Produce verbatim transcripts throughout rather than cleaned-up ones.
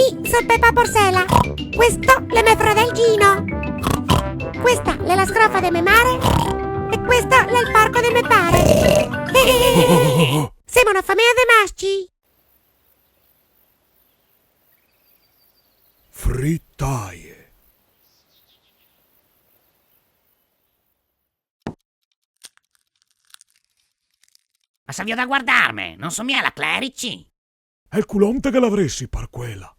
Mi so Pepa Porsela. Questo l'è me fradel Gino. Questa l'è la scrofa de me mare. E questo l'è el porco de me pare. Semo na famea de masci. Fritaie. Ma savìo da guardarme, no somiglia a la Clerici? Xe el culonte che l'avresi par quela.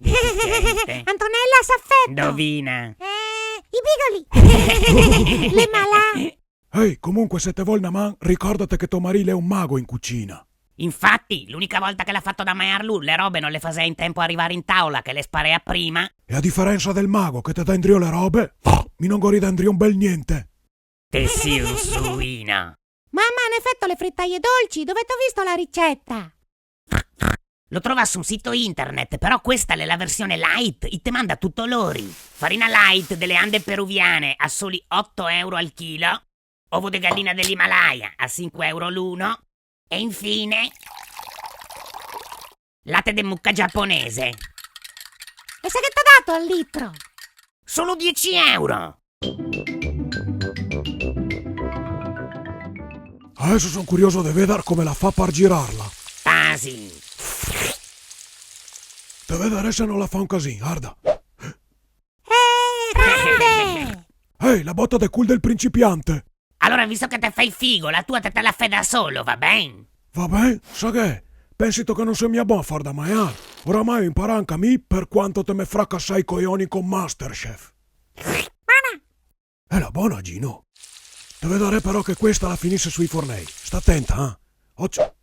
Deficiente. Antonella, s'affetto. Indovina. Eh, i bigoli. L'è malà. Ehi, comunque, se te vol na man, ricordate che to marì l'è un mago in cucina. Infati, l'unica volta che l'à fato da magnar lu, le robe no le fasea in tempo a rivare in taola, che le sparea prima. E a diferensa del mago che te dà indrio le robe, mi no go ridà indrio un bel gnente. Te si un suina. Mama, in efeto le fritaie dolci, dove te go visto la riceta? L'ho trovà su un sito internet, però questa l'è la versione light, i te manda tuto lori. Farina light dele Ande peruviane a soli oto euro al chilo, ovo de galina de l'Himalaya a sinque euro l'uno, e infine late de muca giaponese. E se che te ga dato al litro? Solo dieci euro! Adeso son curioso de vedar come la fa par girarla. Tasi. Te vedarè se no la fa un casin, varda. Eh, grande! Ehi, la bota de cul del principiante! Alora, visto che te fè el figo, la tua te, te la fè da solo, va ben? Va ben, sa che? Pensito che no so mia bon a far da magnar? Oramai go inparà anca mi par quanto te me fracasè i coioni co Masterchef. Bona! Ela bona, Gino. Te vedarè però che questa la finise sui fornei. Sta atenta, eh? Ocio.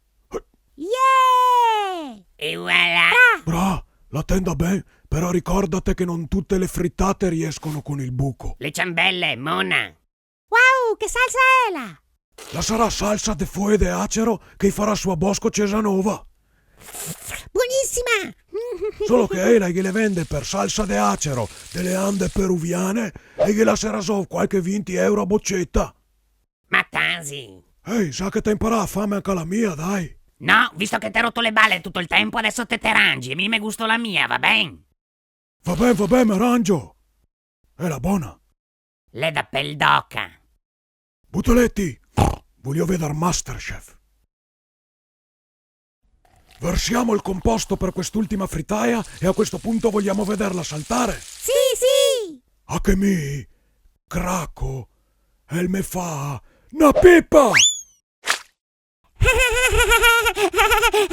Yeah! E voilà! Bra! Bra, la ten da ben, però ricordate che no tute le fritate riescono con el buco. Le ciambele, mona! Wow, che salsa ela? La sarà salsa de foie de acero che i farà su a Bosco Cesanova. Bonisima! Solo che ela i ghe le vende par salsa de acero, dele Ande peruviane, e i ghe lasarà su qualche vinti euro a boceta. Ma tasi! Ehi, za che te ga inparà a farme anca la mia, dai! No, visto che te ga roto le bale tuto el tempo, adeso te te rangi e mi me gusto la mia, va ben? Va ben, va ben, me rangio! Ela bona? L'è da pel d'oca. Butaleti! Volìo vedar Masterchef. Versiamo il composto per quest'ultima fritaia e a questo punto vogliamo vederla saltare. Sì, sì! Anca mi, craco, el me fa na pipa!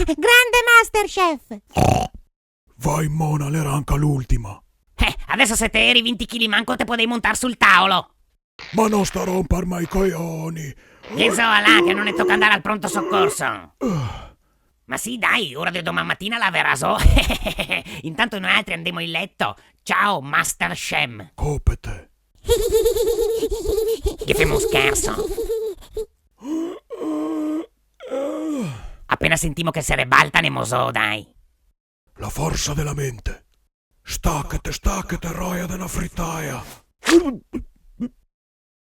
Grande Masterchef! Vai, mona, l'era anca l'ultima. Eh, adeso se te eri vinti chili manco te podei montar sul taolo. Ma no sta romperme i coioni. Ghe so, là, che no ne toca andar al pronto socorso. Ma sì, dai, ora de doman matina la verà zo. Intanto noialtri andemo in leto. Ciao, Master Shem. Copete. Ghe femo un scherso. Apena sentimo che se rebalta, nemo zo, dai. La forsa dela mente. Stachete, stachete, roia de na fritaia.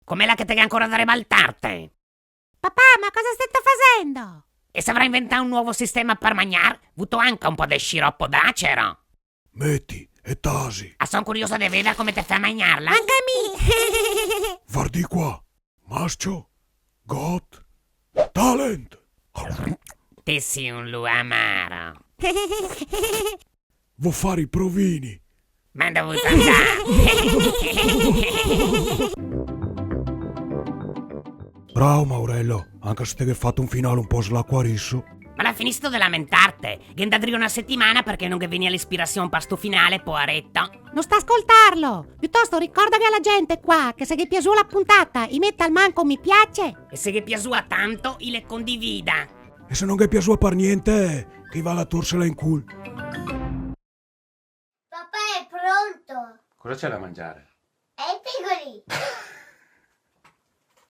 Com'ela che te ghè ancora da rebaltarte? Papà, ma cosa stè fasendo? E se avrà inventà un novo sistema par magnar? Vuto anca un po' de sciropo d'acero? Meti, e tasi. Ah, son curiosa de vedar come te fè a magnarla. Anca mi! Vardì qua. Mascio, Got, Talent! Te si un luamaro. Vo far i provini. Ma ndove vuto andar? Bravo, Maurello, anca se te ghè fato un finale un po' slacuariso. Ma la finisto de lamentarte? Ghe ndà drio na setimana parché no ghe vegnea l'ispirasion par sto finale, poareto. No sta scoltarlo! Piutosto ricordaghe a la gente qua che se ghe piasù la puntata, i meta almanco un mi piace. E se ghe piasù tanto, i le condivida. E se no ghe piasù par gnente, che i vaga a torsela in cul. Papà, xe pronto? Cosa c'è da mangiare?